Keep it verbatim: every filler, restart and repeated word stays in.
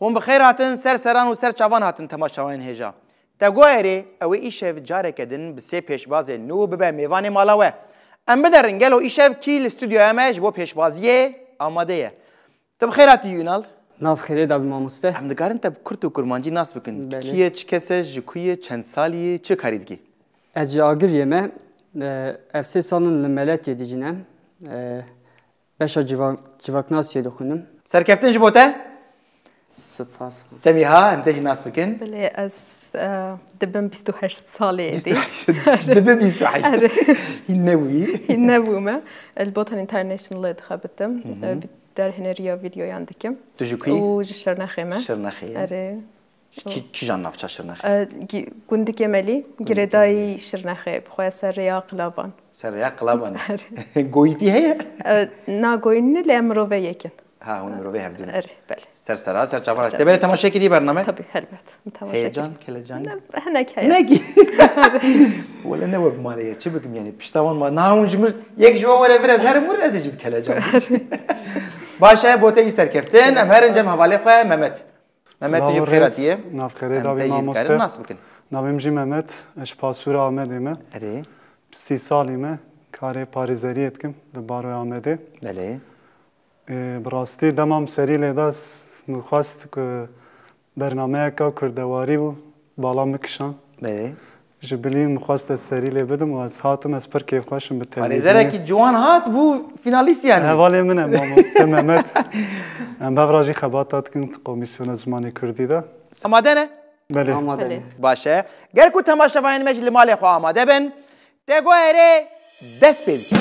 Hûn bi xêr hatin, ser seran û ser çavan hatin temaşevanên hêja. Te guherê, ew ê îşev careke din bi sê pêşbazên nû bibe mêvanê mala we. Em biderin gelo îşev kî li stûdyoya me ji bo pêşbaziyê amade ye. Tu bi xêr hatî Ünal. Nav xêrê da bi mamoste. Em dikarin te bi kurt û kurmancî nas bikin. Belê. Kî ye, çi kes e, ji ku ye, çend salî ye, çi karî dikî? Ez ji Agiriyê me. E, ev sê salin li Meletiyê dijînim. E, beşa civak, civaknasiyê dixwînim. Serkeftin ji bo te. Spas. Semîha, em te jî nas bikin. Belê, ez e, dibim bîst û heşt salê êdî. Bîst û heşt. Dibi bîst û heşt. Erê. Hîn nebûyî. Hîn nebûme. Li Botan Internationalê dixebitim. E, derhêneriya vîdeoyan dikim. Tu ji ku yî? Û ji Şirnexê me. Şirnexê ye. Erê. Kî, kîjan navça Şirnexê? E, gi- gundikê Melî, girêdayî Şirnexê, bi xwe ser rêya Qilaban. Ser rêya Qilabanê. Goyîtî heye? E, na goyînî lê em mirove yekin. Ha, hûn mirovê hevdû ne. Erê, belê. Ser sera, ser çavana. Te belê temaşe kirî bername? Tabii, helbet. Temaşe Heyecan, kirî. Kelecan? Ne, hinek heye. Hinek? Wele ne wek malê ye, çi bikim yani? Pişta wan ma, na hûn ji mir, yek ji wan were vir ez herim wir, ez ê jî bi kelecan. Baş e, bo te jî serkeftin, em herin cem hevalê xwe, Mehmet. Mehmet, tu jî bi xêr hatiye. Nav xêrê da bî mamoste. Nas bikin. Navê min jî Mehmet, ez ji Pasûra Amedê me. Erê. Sî salî me, karê parêzeriyê dikim li Baroya Amedê. Belê. Ê, bi rastî dema min serî lê da, s- min xwest ku bernameyeka kurdewarî bû, bala min kişand. Belê. Ji bilî min xwest ez serî lê bidim û ez hatim, ez pir kêfxweş im bi tevlî. Parêzerekî ciwan hat bû finalîst yani. Hevalê min e mamoste Mehmet. Em bevra jî xebata dikin komîsyona zimanê kurdî de. Amade ne? Belê. Amade ne. Baş e. Ger ku temaşevanên me jî li malê xwe amade bin, te guherê dest pê bike.